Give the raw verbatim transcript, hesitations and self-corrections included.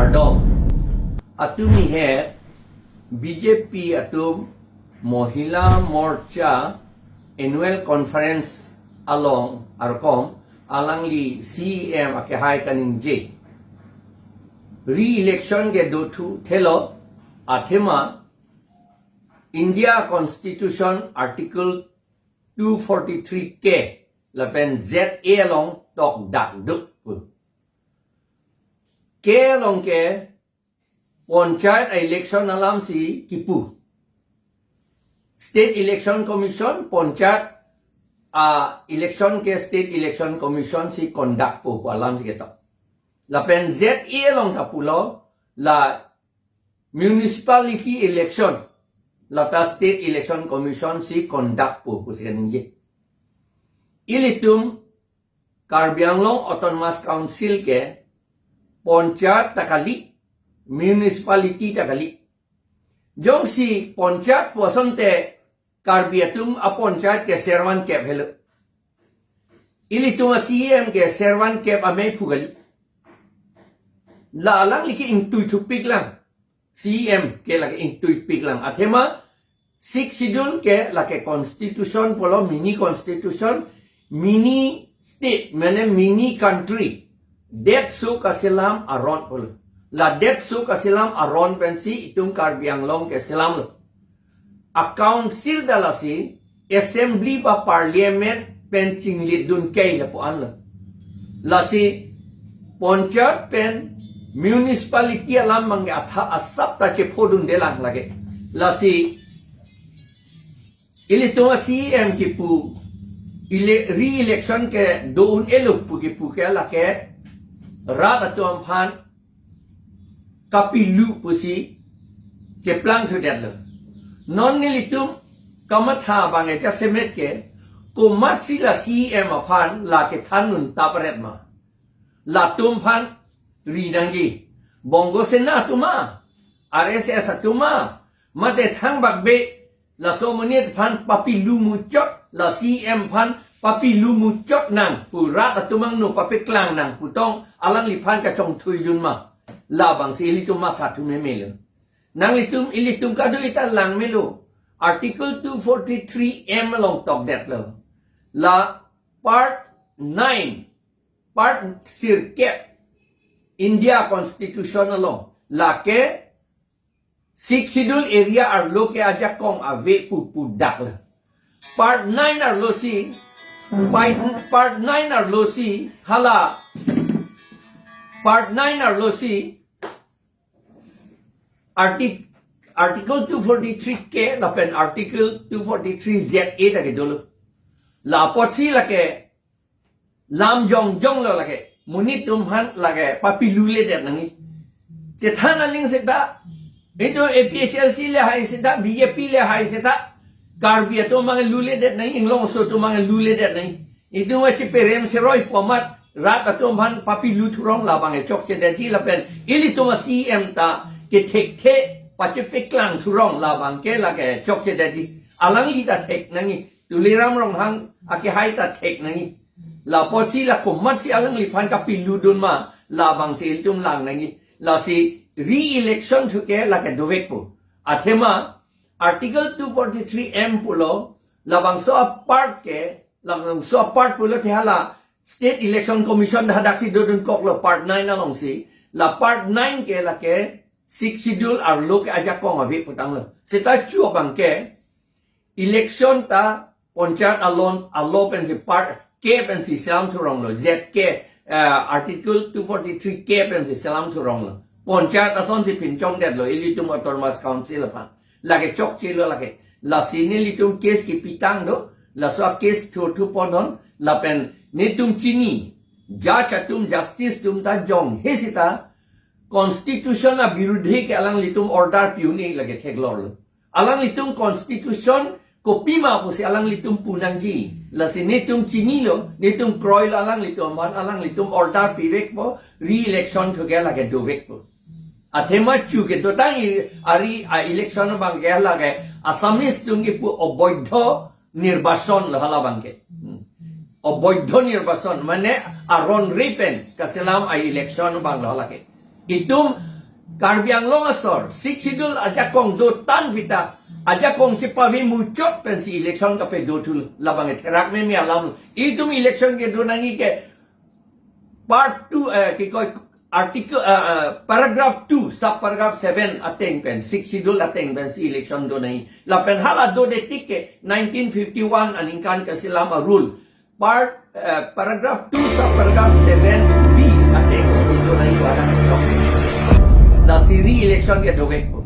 Kardom. Atumi he B J P atum Mohila Morcha Annual Conference along arkom alangli C E M akehai kaningje. Re-election ke dothu thelo athema India Constitution Article two forty-three K lapen Z A along tokdak duk pu. K along ke panchayat election alam si kipu. State Election Commission, panchayat a election ke State Election Commission si conduct po pu alam si ketok. Lapen Z A along ta pulo la municipality election lata State Election Commission si conduct po pusi kaningje. Ilitum Karbi Anglong Autonomous Council ke panchayat ta kali, municipality ta kali. Jongsi panchayat pu asonte Karbi atum apanchayat ke servan kep helo. Ilitum a C E M ke servan kep amei phu kali. La alangli ke ingtui thupik lang. C E M ke lake ingtui pik lang. Athema Sixth Schedule ke lake constitution pulo, mini constitution, mini state, mane mini country. Detso kaselam aron pulo. La detso kaselam aron pensi itum Karbi Anglong ke selamlo. A council ta lasi assembly ba parliament pen chinglidun kai lapu-an lo. Lasi panchayat pen municipality alam abangke atha asap ta chephodunde lang lake. Lasi ilitum a C E M kipu ele-, re-election ke do un-elo pu kipu ke lake rat atum aphan kapilu pusi cheplang thudetlo. Non nelitum kamatha abang eja semet ke komatsi la C E M aphan la kethan un tapret ma. Latum aphan ri nangji. Bongo Sena atum ma, R S S atum ma, mate thangbak be laso amonit aphan papilu muchot, la C E M aphan papilu muchot nang pu rat atum angno papeklang nang pu tong alangliphan kachongthuidun ma. Labangsi ilitum matha thu memelo. Nanglitum ilitum kado-i ta lang melo. Article two forty-three M along tokdetlo. La part nine, part sirkep India Constitution along lake Sixth Schedule area arlo ke ajakong ave pu pudaklo. Part nine arlo si, part, part nine arlo si, hala, part nine arlo si, artic-, Article two forty-three K lapen Article two forty-three Z A ta kedolo. La apotsi lake lam jongjong lo lake. Monit atum aphan lake papiluledet nangji. Chethan aling seta, itum A P H L C le hai seta, B J P le hai seta, Karbi atum abang luledet nangji, inglongso atum abang luledet nangji. Itum achi perem seroi pu amat rat atum aphan papilu thurong labang e chokchedetji lapen ilitum a C E M ta kethekthe pachepeklang thurong labang ke lake chokchedetji. Alangli ta thek nangji. Tuliram Ronghang akehai ta thek nangji. La apotsi la komatsi alangliphan kapiludun ma, labangsi ilitum lang nangji. Lasi re-election thu ke lake dovekpo. Athema Article two forty-three M pulo, labangso a-part ke, labangso a-part pulote hala State Election Commission hadaksi dodunkoklo part nine alongsi. La part nine ke lake Sixth Schedule arlo ke ajakong ave putanglo. Seta chu abang ke election ta panchayat alon, alo pensi part K pensi selam thuronglo, Z K, eh, Article two forty-three K pensi selam thuronglo. Panchayat asonsi pinchongdetlo, ilitum Autonomous Council aphan. Lake chokchelo lake. Lasi nelitum case kipitang do, laso a-case thurthu ponnon, lapen netum chini, judge atum, justice atum ta jonghe seta, constitution abirudhe ke alanglitum order pi un-e lake theklorlo. Alanglitum constitution kopima pusi alanglitum pu nangji. Lasi netum chinilo, netum kroilo alanglitum aphan, alanglitum order pivekpo, re-election thu ke lake dovekpo. Athema chu kedotang i ari a-election abang ke lake Assamese atum kipu oboidho nirbachon lo halabang ke. Hmm. Oboidho nirbachon, mane aron re pen kaselam a-election abang lo lake. Itum Karbi Anglong asor Sixth Schedule ajakong dotan vita, ajakong chepave muchot pensi election kapedo thu labang etherak meme alam. Itum election kedo nangji ke part two, eh, kikoi article, eh, eh, paragraph two, sub paragraph seven ateng pen, Sixth Schedule ateng pensi election do nangji. Lapen hala dodetik ke nineteen fifty-one aningkan kasilam a-rule. Part, eh, paragraph two, sub paragraph seven B ateng pensi do nangji wana. Lasi re-election ke dovek.